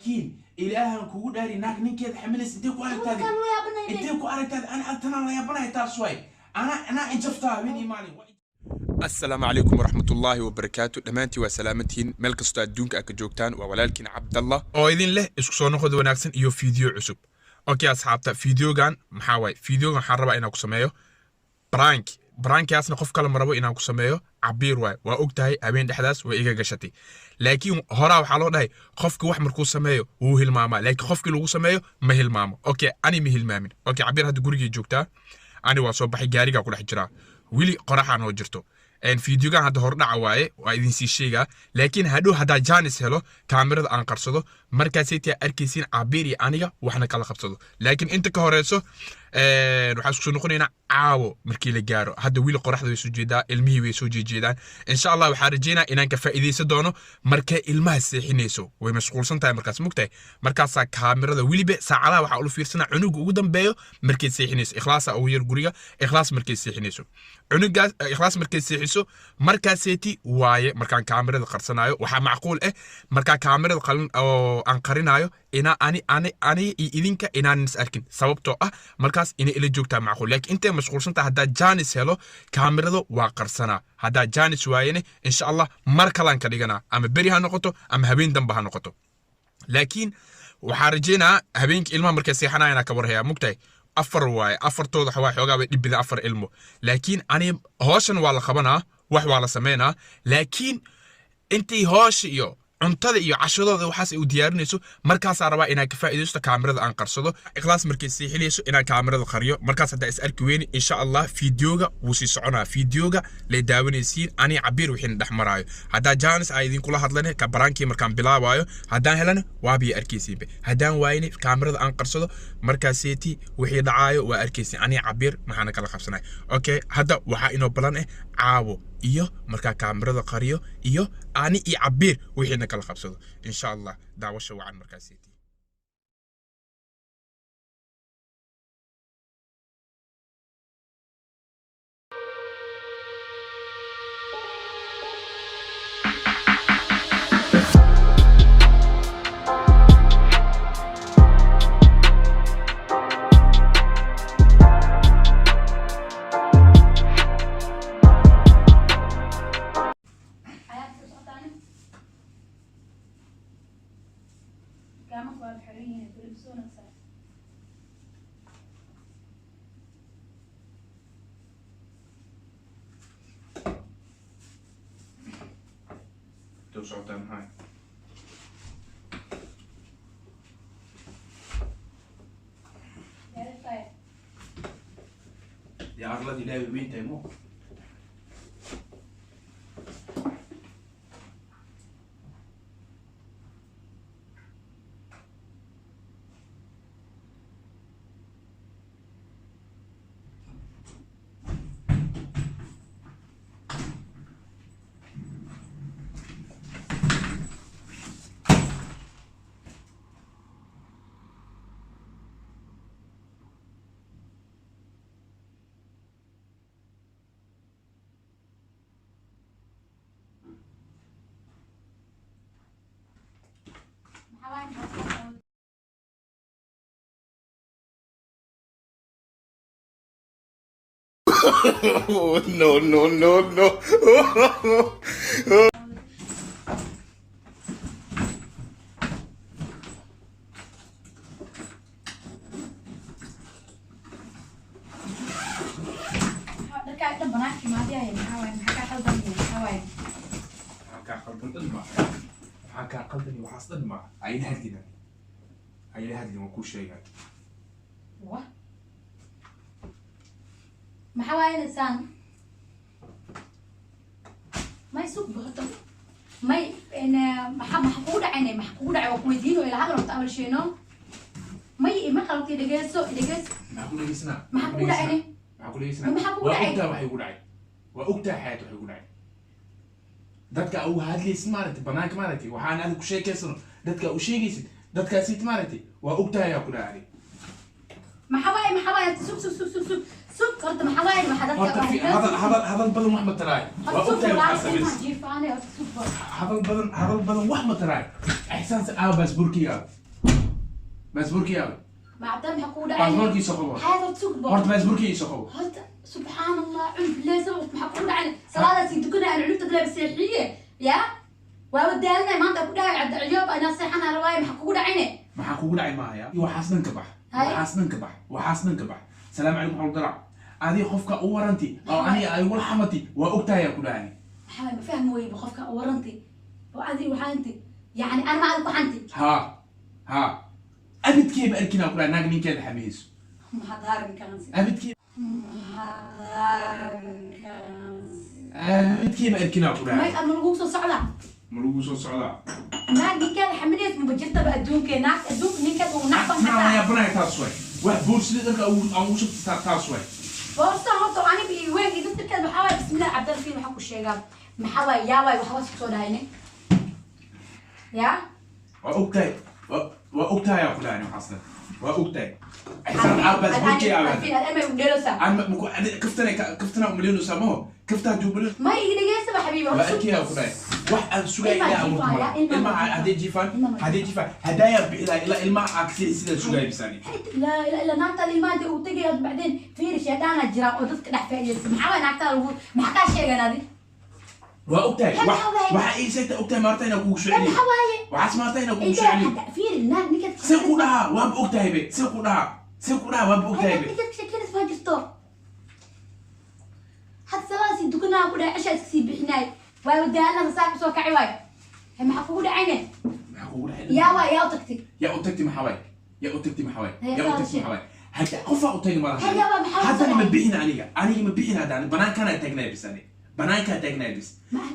Laakiin ilaahan kugu dhaari, naag ninkeeda xamilaysa intee ku aragtaadi? Intee ku aragtaadi? Ana tanaan la yaabanahay, taas waay. Anaa injaftaa habeen iyo maalin. Asalaamu calaykum waraxmatullaahi wabarakaatu. Dhammaantiin waa salaamantihiin meel kastoo adduunka aad ka joogtaan. Waa walaalkiin Cabdallah oo idin leh isku soo noqod wanaagsan iyo fiideo cusub. Okay asxaabta, fiideogan maxaa waaye? Fiideogan waxaan rabaa inaan ku sameeyo prank. Prankaasna qof kale ma rabo inaan ku sameeyo, Cabiir waay. Waa og tahay habeen dhexdaas way iga gashatay, laakiin horaa waxaa loo dhahay qofka wax markuu sameeyo wuu hilmaamaa, laakiin qofkii lagu sameeyo ma hilmaamo. Okay, ani ma hilmaamin. Okay, Cabiir hadda gurigay joogtaa, ani waa soo baxay, gaarigaa ku dhex jiraa, weli qoraxaa noo jirto. Fiideogan hadda hordhaca waaye, waa idin sii sheegaa, laakiin hadhow haddaa chance helo kaamirada aan qarsado, markaasay taa arkaysiin Cabiir iyo aniga waxna kala qabsado. Laakiin inta ka horeyso waxaan isku soo noqonaynaa caawo markii la gaaro. Hadda weli qoraxda way soo jeedaa, ilmihii way soo jeejeedaan. Insha Allah waxaan rajeynaa inaan ka faa'iidaysan doono markay ilmaha seexinayso. Way mashquulsan tahay markaas, mugtahay? Markaasaa kaamirada weliba saacadaha waxaa ula fiirsanaa cunuga ugu dambeeyo markay seexinayso. Ikhlaasa ugu yar guriga. Ikhlaas markay seexinayso, cunugaas Ikhlaas markay seexiso, markaaseeti waaye markaan kaamirada qarsanaayo. Waxaa macquul ah markaa kaamirada qalin oo aan qarinayo inaa ani iyo idinka inaanan is arkin, sababtoo ah markaas inay ila joogtaa macquul. Laakiin intay mashquulsan tahay haddaa chance helo kaamirada waa qarsanaa. Haddaa chance waayene, insha Allah mar kalaan ka dhiganaa, ama beri ha noqoto ama habeen dambe ha noqoto. Laakiin waxaa rajeynaa habeenkii ilmaha markay seexanayana ka warhayaa, mugtahay? Afar waaye, afartooda xawaa xoogaa bay dhib badan, afar ilmo. Laakiin ani hooshan waa la qabanaa, wax waa la sameynaa, laakiin intay hoosha iyo cuntada iyo cashadooda waxaas ay u diyaarinayso, markaasaa rabaa inaan ka faa'iidaysto, kaamirada aan qarsado. Ikhlaas markay seexinayso inaan kaamirada qariyo. Markaas haddaa is arki weyni, insha Allah fiideoga wuu sii soconaa. Fiideoga lay daawanaysiin ani Cabiir wixiina dhex maraayo. Haddaa chance aa idinkula hadlane ka prank-kii markaan bilaabaayo, haddaan helana waabiya arkaysiinba, haddaan waayne kaamirada aan qarsado, markaaseeti wixii dhacaayo waa arkaysiin ani Cabiir maxaana kala qabsanay. Okay, hadda waxaa inoo balan caawo iyo markaa kaamirada qariyo iyo ani iyo Cabiir wixiina kala qabsado, insha Allah. Daawasho wacan markaaseeti. Xayaadka socotaane gacmaha waa xiran yihiin, kulib soo nagsan. Intuu socotaa maxaa? Gaari. Dee arlada Ilaahay way weyn tahay mo. Maxaa waaye? Maxaa? No, no, no, no. Dharkaa dhan banaanka imaadiyaya. Maxaa waaye? Maxaa kaa qaldan? Maxaa waaye? Maxaa kaa qaldan dhan maaha, maxaa kaa qaldan iyo waxaas dhan maaha. Ayla hadlin, ani ayla hadlin, waan kuu sheegaa. Wa maxaa waaye insaan may sug horta may maxaa kugu dhacayne? Maxaa kugu dhacay? Waa kuweydiin oo ila hadal horta awal sheeno may ima qalabtay. Dhegeyso, dhegeyso. Maxaa ku dhegeysanaa? Maxaa kugu dhacayne? Maxaa ku dhegeysanaa? Maxaa kugu Waa dhacay? ogtahay waxay igu dhacay, waa ogtahay xayaat waxay igu dhacay. Dadka u hadlaysid maaragtay banaanka maaragtay, waxaan adiga ku sheekeysano dadka u sheegaysid, dadkaasit maaragtay, waa ogtahay yaa ku dhacay. Maxaa waaye? Maxaa waaye? Sug, sug, sug, sug, sug, sug horta. Maxaa waaye? Maxaa dadka Horta hadal hadal hadal badan wax ma taraayo. Waa horta sug. ogtahay waxaa Walaal samaysay. jiifaane horta sug. Hadal badan, hadal badan wax ma taraayo. Ixsaan aa baasaboorkeyga, baasaboorkeyga. Ma Cabdalla, maxaa kugu dhacay? Baasaboorkiisa qabo. Hada sugbo. Horta baasaboorkeyga qabo. Horta subxaan Allah, cunug leesa, maxaa kugu dhacay? Salaadaasi tukanay aan cunugta dalaab seexiye ya waa wadaalanay maanta ku dhahay Cabdi Ciyoob anaa seexana rabaaye. Maxaa kugu dhacayne? Maxaa kugu dhacay maahaya? Waxaas dhan ka bax. Hay. Waxaas dhan ka bax, waxaas dhan ka bax. Salaamu calaykum waxaa dalac adiga qofka u waranti oo aniga ay igula xamati waa ogtahay ku dhahani. Maxaa waay? Ma fahmi weyba qofka u waranti oo adi waxaanti, yani ana ma adi ku xanti? Ha, abidkeeba arkinaa ku dhahay naag ninkeeda xamihayso. Maxaad harinkaansi? Abidkee, abidkeeba arkinaa ku May dhahay. Ama lagu soo socdaa? Ma lagu soo socdaa? Naag ninkeeda xaminays maba jirtaba adduunke. Naag adduunka ninkeeda uu nacban Maxaa xataa. Yaabanaya taas way wax boorsida dhanka aan ugu shubta taas way. Boorsa horta aniga iyo weyn iyo daftarkeeda waxaa waay. Bismillah, Cabdalfiin, waxaa ku sheegaa maxaa waay? Yaa waay waxba isku soo dhahayne ya. Waa ogtahay, waa ogtahay aa ku dhahay waxaas dhan waa ogtahay. Ixsaan aa baasaboorkeyga aa. Alfiin, ad amay u dheelosaa. Aan kaftana umaleynaysaa maho kafta haddii umaleyn. Ma iga dhegeysaba xabiibi. Waa arkaya ku dhahay wax aan sugay Ilmaha ilaa abuurta jiifaya, malaha. ilmaha Ilmaha jiifaya. hadday jiifaan, Ilmaha hadday jiifaan hadaayaa bixi ilaa ilmaha aa kasi sidaa sugaya bisaani. لا لا لا, naagtaada ilmaha intay uu tegaya bacdeen fiiri, shaydaana jira oo dadka dhex faa'iidaysta. Maxaa waay naagtaada lagu maxaa kaa sheegan adi? Waa ogtahay. Maxaa wax waaye? Waxa ii sheegtay ogtahay maarta inaa kugu soo celiyo. Maxaa waaye? Waxaas maarta inaa kugu soo Ilaa celiyo. Xataa fiiri, naag ninkaad See ku dhahaa waaba ogtahay be, see ku dhahaa, see ku dhahaa waaba ogtahay naag be. Ninkaad sheekeynaysa ma jirto. Hadda salaadaasii dukanaa ku dhahay, cishaa iska sii bixinaay, waa wadaalana saa kusoo kaci waay. Maxaa kugu dhacayne? Maxaa kugu dhacay? Yaa waay, yaa u tagtay? Yaa u tagtay maxaa waay? Yaa u tagtay maxaa waay? Haya, yaa u tagtay saas. Maxaa waay? Hadda qofaa u tagi malaha. Haya, waa maxaa haddana ma u bixin aniga, aniga ma bixin. Haddana banaankaana taagnay bis, ani banaankaa taagnay bis.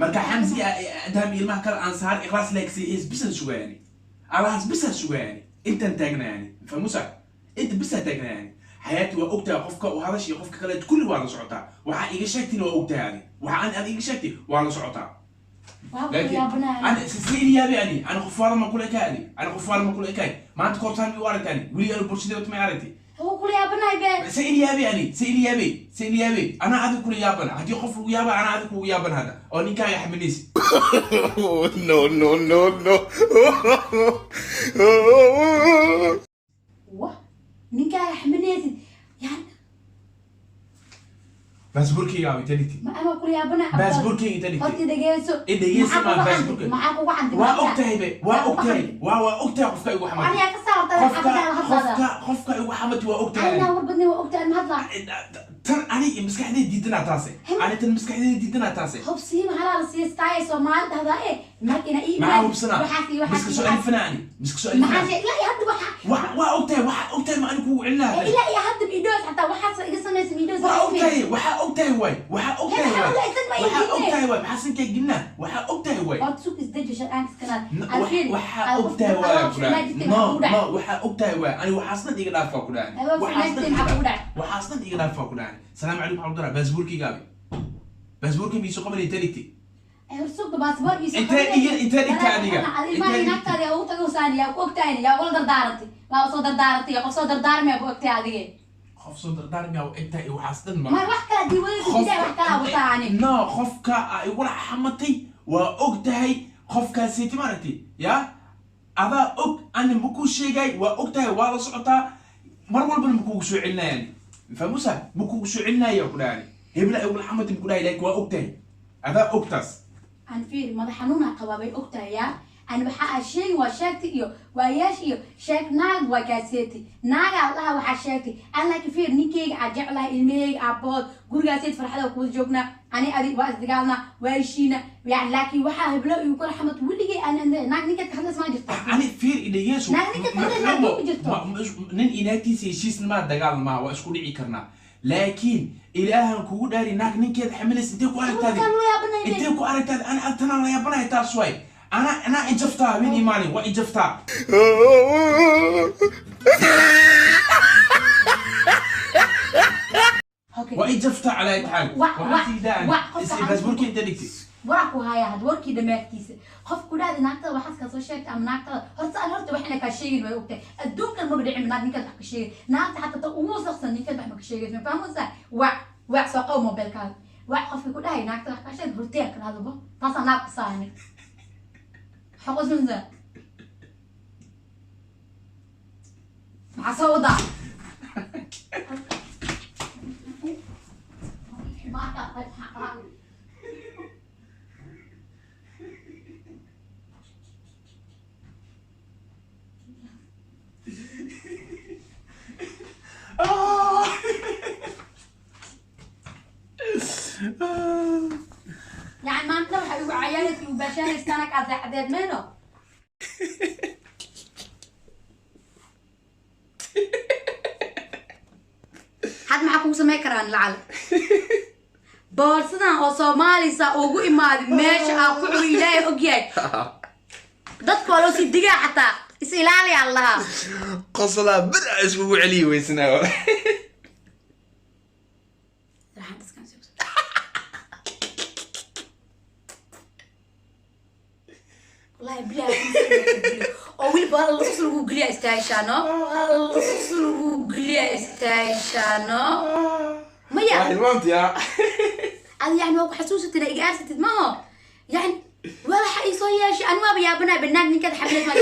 Marka Xamsi adaam ilmaha kale aan saar Ikhlaas leegsiixiis bisan sugayani, alahaas bisan sugayani intaan taagnayani famusa inta bisaa taagnayani. Xayaati waa ogtahay qofka u hadash iyo qofka kale kulli waa la socotaa. Waxaa iga sheegtina waa ogtahay ani, waxa aan iga sheegtay waa la socotaa. Waa ku laakiin yaabanaya. ana sayni yaabi ani, ana qof waala ma kula ekaay ani, ana qof waala ma kula ekaay. Maanta koortaan mi u aragtay ani weli ani bulshada may aragtay. Wuu kula yaabanaya be. Sayni yaabi ani, sayni yaabi, sayni yaabi. Ana adiga kula yaaban haddii qof lagu yaaba, ana adiga kugu yaaban hadda oo ninkaaga xaminaysa. No, no, no, no. Wa ninkaaga xaminaysid yani. Baasaboorkeyga intee dhigtay? Ma ama kula yaabanaya. Baasaboorkeyga intee dhigtay? Horta dhegeyso. I dhegeyso. Maxaa Ma kugu xantay? baasaboorka Maxaa kugu xantay? waa ogtahay be, waa ogtahay, waa ogtahay qofka igu xamatay. Anigaa ka saartay. Qofka xafadaha hadlaada. Qofka igu xamatay waa ogtahay. Anaa war badnay, waa ogtahay ma hadlaa. Tan aniga maskaxdayda diidanaa taase, ani tan maskaxdayda diidanaa taase. Hubsiima halaa la siistaaye Soomaali dhahdaa ee marka ina ii maxaa hubsanaa? Waxaas iyo waxaas miska iyo soo waxaas. alifana ani miska soo Maxaa alifana. sheeg ilaa iyo hadda waxa waa ogtahay, waxaa ogtahay ma ani kugu celinaa. Ilaa iyo hadda midhoos xataa waxaas iga samaysa midhoos. Waa ogtahay, waxaa ogtahay waay, waxaa ogtahay Maxaa waay. ogtahay? Dad ma Waxaa idiin. ogtahay waay, maxaa sankaa gelinaa? Waxaa ogtahay waay. Horta sug, isdeji sharcaanka iskanaad. Waxaa ogtahay waay ku dhahay. No, no, waxaa ogtahay waay ani waxaasna iga dhaafaa ku dhahay. Waa Waxaasna finaagtay, iga maxaa kugu dhaaf. dhacay? Waxaasna iga dhaafaa ku dhahay. Salaamu calaykum waxaa baasaboorkeyga abi, baasaboorkii miiso qabanay intee dhigtay? Horsuga baasaboorkiisa. Intee dhigtay adiga? Ilmaha naagtaada yaa ugu tago saani, yaa ku ogtahay, yaa ugula dardaarantay, waa soo dardaarantay, qof soo dardaarmaya ku ogtahay adige. Qof soo dardaarmaya u egtahay iyo waxaas dhan ma Ma wax kala diiwadada jidaya, wax kala wataa ani. No, qofka aa igula xamatay waa og tahay qofkaasiti maaragtay ya adaa og ani ma kuu sheegay. Waa og tahay, waa la socotaa, mar walbana ma kugu soo celinayani famusa, ma kugu soo celinaya ku dhahani hebla igula xamatay ma ku dhahay, laakiin waa og tahay, adaa og taas. Aan fiiri, madax xanuunaa qabaa bay ogtahay yaa ani waxa aa sheegin waa sheegtay iyo waayaasha iyo sheeg naag waa kaaseetay naagaa laha waxaa sheegtay an. Laakiin fiir, ninkeyga aa jeclahay, ilmaheyga aabahood, gurigaaseed farxada kuwada joognaa, ani adi waa isdagaalnaa, waa heshiina yani. Laakiin waxaa heblo igu kala xamad weligay aan naag ninkaad ka hadlays ma jirto. Ani fiir, idhageeso. Naag ninka ka hadlaysa haddii ku jirto. Nin inaagtiisa heshiisna maa, dagaal maa, waa isku dhici karnaa, laakiin ilaahan kugu dhaari naag ninkeeda xamilaysa intee ku aragtaadi? Kan loo yaabanay. Intee ku aragtaadi? Ana tanaan la yaabanaya taas waay. Ana anaa ijaftaa habeen iyo maalin waa ijaftaa. Okay. Waa ijaftaa calaa itaxaal. Waxaa siidaa Qofka ani baasaboorkii intee dhigtay? Waraa ku haya had warkii dhammaadkiisa qof ku dhahda naagtada waxaas kaa soo sheegta ama naagtada horta aan horta waxna kaa sheegin way ogtahay. Adduunkan maba dhicin naag ninkaad wax ka sheegay, naagta xataa ta ugu wasaqsan ninkaad wax ma ka sheegayso, ma fahmaysaa? Wac, wac, soo qow mobilkaaga, wac qofkii ku dhahay naagtada wax kaa sheegay hortee kala hadalbo, taasaa naag ku saarani xaqusmansa. Maxaa soo wadaa? Yani maanta waxay ugu cayaaraysa ugu baashaanaysa anag aad seexdeed meyno. Had maxaa kugu samey karaan lacal boorsadan oo soomaalisa ugu imaaday meesha aa ku cuni, Ilaahay ogyahay, dadka waa loo sii digaa, xataa is ilaali allaha. Qosolaa bir iskugu celiyi weysanaa. Wallahi bilahi, oo weliba lasus lagu geliya istaashaano, lasus lagu geliya istaashaano maya. Waa hilmaamtiya. Ad yani waa ku xasuusatid, iga aarsatid maaho. Yani waxa ii soo yeeshay ani waaba yaabanaa banaag ninkaad xableed ma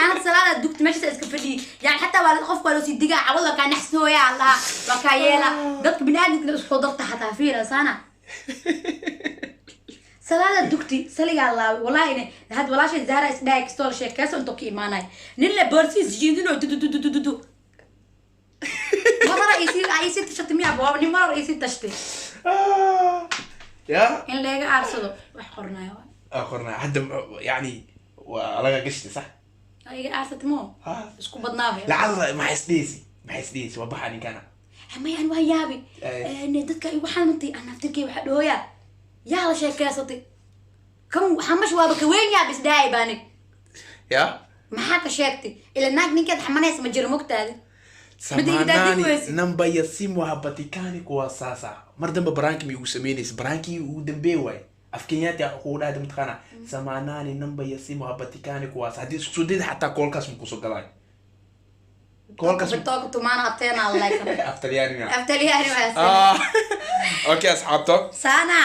anad salaada dugta meeshaas iska fadhiyay. Yani xataa waa qofka waa loo sii digaa, cawad waa kaa naxsooya, allaha waa kaa yeela, dadka biniaadamkana isku darta xataa fiira sana salaada dugti saligaa laabay. Wallahi ne had walaashay Zahra isdhahay kastoo la sheekeyso intuu ka imaanay nin la boorsiis jiidinoo du du du du du du madara isii isii tashatay miya waa nin marar isii tashtay. Ya. In laga aarsado wax qornayo. Qornaa hadda yani waa laga gashtay, sax? Iga aarsatay mo. Ha. Isku badnaabe. Lacala maxay isdhihaysi, maxay isdhihaysi, waa baxa ninkana. Maya, waa yaabi. Dadka igu xamantay aan naftirkay waxa dhooya yaa la sheekeysatay kan xamash waaba ka weyn yaab isdhahay baanig. Ya. Maxaa ka sheegtay? Ila naag ninkeed xamanaysa ma jiro, mogtaada. Mid iga daadin Samanani weysi. Namba ya simu hapatikani kwa sasa. Mar dambe prank mi ugu samaynaysa, prankii ugu dambeey waay. Af Kenyaati kugu dhahda mataqaana, samanani namba ya simu hapatikani kwa sasa. Haddii isku soo dayda xataa koolkaas ma kusoo galaayo, koolkaas. Kutoka tumaana ateena like. Af Talyaani. Aftalyaani waa. Ah, okay asxaabta. Sana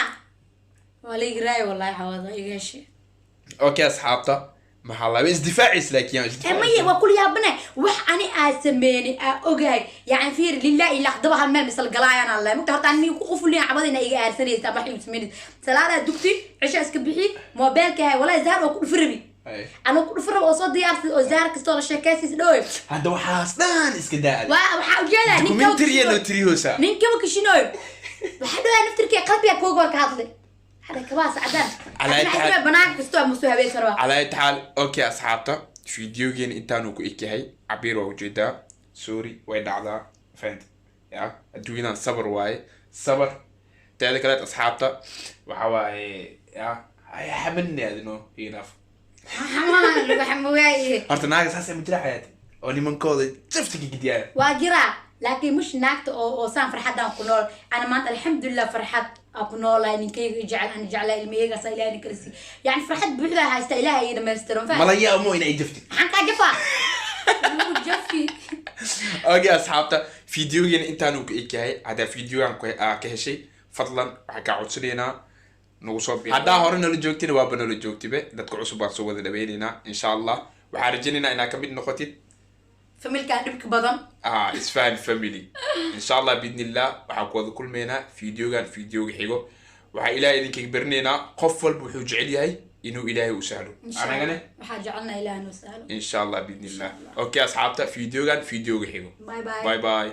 waa la igraay, wallahi xawada iga heshay. Okay asxaabta, maxaa laba isdifaacis laakiin isdifaacis. Maya, waa kul yaabane wax ani aa sameynay aa ogahay. Yani fiir lilah ila daba hal meel misal galaayaan alle mugta horta ani ku qufulin cabada ina iga aarsanaysa ama wax igu sameynaysa. Salaadaa dugti, cisha iska bixi, moobeelka hay wallahi Zahar waa ku dhufirabi. Anoo ku dhufirab oo soo diyaarsay oo Zahar kastoo la sheekaysiis dhooy. Hadda waxaas dhan iska daa. Waa waxaa ujeedaa nin kaba Documentary loo kishinooy. tiriyoosa. Nin kaba kishinooy waxaa dhooyaa naftirkii qalbiga kooga war ka hadlay hada kabaas cadaan. Banaanka kastoo ama soo habeen karwaa. Calaa taxaal, okay asxaabta, fideogeena intaanu ku eg yahay. Cabiir waa ujeedaa, sorry, way dhacdaa, fahant ya, adduunyadan sabar waaye, sabar. Teeda kaleet asxaabta waxa waaye ya hay xamanni adino enough. Lagu xamugaaye. Horta naaga saasay ma jira xayaati oo nimankooda jafta ka gidiyaan? Waa jiraa, laakiin mush naagta oo saan farxadaan ku nool. Ana maanta alxamdulilah farxad aan ku noolahay, ninkayga jecel, ana jeclaa, ilmahaygaasa Ilahay kala sii, yani farxad buuxda haysta, Ilahay ii dhamaystiro. Ma Mala yaamo inay jaftid. Maxaan kaa jafaa? Lagu jafi. Okay asxaabta, fideogeena intaanu ku eg yahay. Haddaa fideogan ka heshay, fadlan waxaan kaa codsanaynaa nagu soo biir. Haddaa hore nala joogtina, waaba nala joogtibe. Dadka cusub baan soo wada dhaweynaynaa insha Allah. Waxaan rajaynaynaa inaad kamid noqotid familkaa dhibka badan. Ah, Isfahan family. Insha Allah, biidnillah, waxaan ku wada kulmaynaa fideogan fideoga xigo. Waxaa Ilaahay idinkaga barinaynaa qof walba wuxuu jecel yahay inuu Ilaahay u sahlo. Insha Allah. Anagane waxaa jecelnaa Ilaah noo sahlo. Insha Allah, biidnillah. Okay asxaabta, fideogan fideoga xigo. Bye bye. Bye bye.